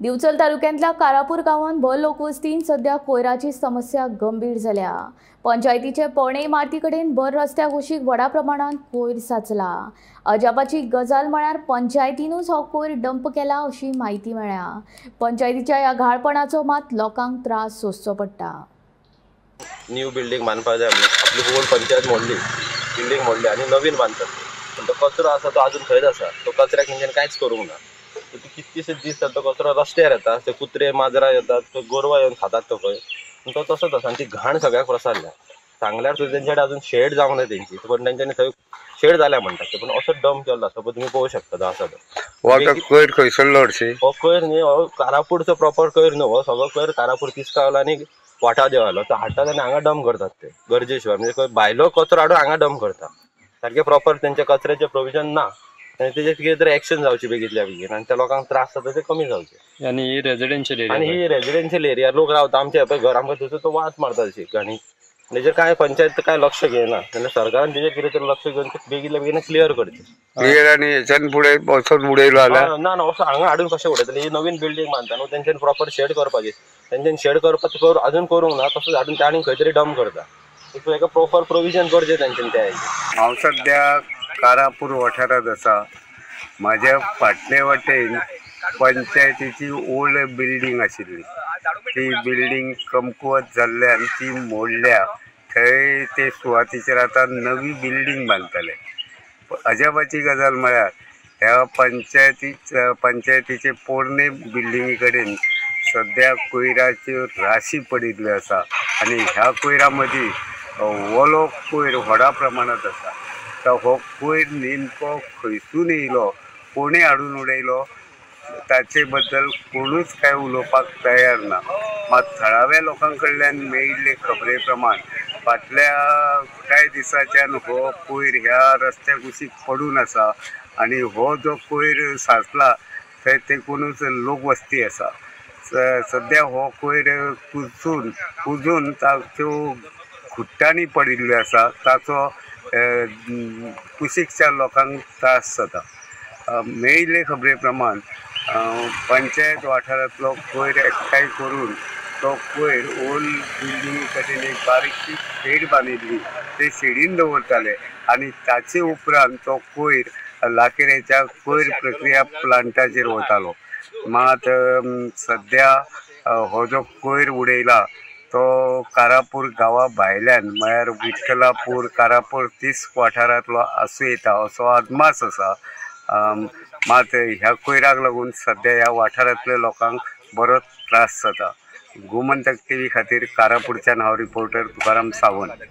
दिवचल तालुक्यांतल्या कारापूर गांवांत भर लोकवस्तीन सध्या कोयराची समस्या गंभीर जाल्या। पंचायतीचे पोरणे इमारती कडेन भर रस्त्या कुशीक व्हडा प्रमाणात कोयर साचला। अजापाची गजाल म्हळ्यार पंचायतीनूच हो कोयर डंप केला अशी म्हायती मेळ्ळ्या। पंचायतीच्या ह्या घाळपणाचो मात लोकांक त्रास सोंसचो पडटा। न्यू बिल्डिंग बांदपाक जाय म्हणून आपली ओल्ड पंचायत मोडली, बिल्डिंग मोडली आनी नवीन बांदतात, पण तो कचरो आसा तो अजून थंयच आसा। तो कचऱ्याक तेंच्यानी कांयच करूंक ना। कितकेशे दीस जाता तो कचरो रस्त्यार येता, ते कुत्रे माजरां येतात, ते गोरवां येवन खातात तो खंय, तो तसोच आसा आनी ती घाण सगळ्याक प्रसारल्या। सांगल्यार सुद्दां तेंच्या कडेन अजून शेड जावंक ना तेंची, पण तेंच्यांनी थंय शेड जाल्या म्हणटात ते, पण असो डंप केल्लो आसा पळय तुमी पळोवंक शकता आसा तो। कोयर खंयसरलो हरशीं? हो कोयर न्ही, हो कारापूरचो प्रॉपर कोयर न्हू, हो सगळो कोयर कारापूर तिस्कावलो आनी वाटा देवालो तो हाडटात आनी हांगा डंप करतात ते गरजे शिवाय। म्हणजे भायलो कचरो हाडून हांगा डंप करता, सारकें प्रॉपर तेंच्या कचऱ्याचें प्रोविजन ना आनी तेजेर कितें तरी एक्शन जावची बेगीतल्या बेगीन आनी त्या लोकांक त्रास जाता ते कमी जावचे। आनी ही रेजिडेन्शियल एरिया, आनी ही रेजिडेन्शियल एरिया लोक रावता, आमचे पळय घर आमकां थंयसर तो वास मारता अशी घाणी, तेजेर कांय पंचायत कांय लक्ष घेयना। जाल्यार सरकारान तेजेर कितें तरी लक्ष घेवन ते बेगीतल्या बेगीन क्लियर करचें। क्लियर आनी हेच्यान फुडें वचोन उडयलो जाल्यार ना ना असो हांगा हाडून कशें उडयतले? ही नवीन बिल्डींग बांदता न्हू, तेंच्यानी प्रॉपर शेड करपाची, तेंच्यानी शेड करपाक अजून करूंक ना, तसोच हाडून ते आनी खंय तरी डंप करता। एका प्रॉपर प्रोविजन करचें तेंच्यानी त्या हेजेर। हांव सद्या कारापूर वाठारांत आसा। म्हाज्या फाटले वाटेन पंचायतीची ओल्ड बिल्डींग आशिल्ली, ती बिल्डींग कमकुवत जाल्ल्यान ती मोडल्या। थंय ते सुवातेचेर आतां नवी बिल्डींग बांदतले। अजापाची गजाल म्हळ्यार ह्या पंचायतीचे पोरणे बिल्डिंगे कडेन सद्या कोयराच्यो राशी पडिल्ल्यो आसा आनी ह्या कोयरा मदीं ओलो कोयर व्हडा प्रमाणांत आसा। तर हो कोयर नेमको खंयसून येयलो, कोणें हाडून उडयलो, ताचे बद्दल कोणूच कांय उलोवपाक तयार ना। मात थळाव्या लोकां कडल्यान मेळिल्ले खबरे प्रमाण फाटल्या कांय दिसांच्यान हो कोयर ह्या रस्त्या कुशीक पडून आसा आनी हो जो कोयर साचला थंय तेकूनच लोकवस्ती आसा। सद्या हो कोयर कुजून ताच्यो खुट्टांनी पडिल्ल्यो आसा, ताचो कुशीकच्या लोकांक त्रास जाता। मेळिल्ले खबरे प्रमाण पंचायत वाठारांतलो कोयर एकठांय करून तो कोयर ओल्ड बिल्डिंगे कडेन एक बारीकशी शेड बांदिल्ली, ते शेडीन दवरताले आनी ताचे उपरांत तो कोयर लाखेऱ्याच्या कोयर प्रक्रिया प्लांटाचेर वतालो। मात सद्या हो जो कोयर उडयला तो कारापूर गांवा भायल्यान म्हळ्यार विठ्ठलापूर कारापूर तिस्क वाठारांतलो आसूं येता असो अदमास आसा। मात ह्या कोयराक लागून सद्या ह्या वाठारांतल्या लोकांक बरोच त्रास जाता। गोमंतक टीव्ही खातीर कारापूरच्यान हांव रिपोर्टर तुकाराम सावंत।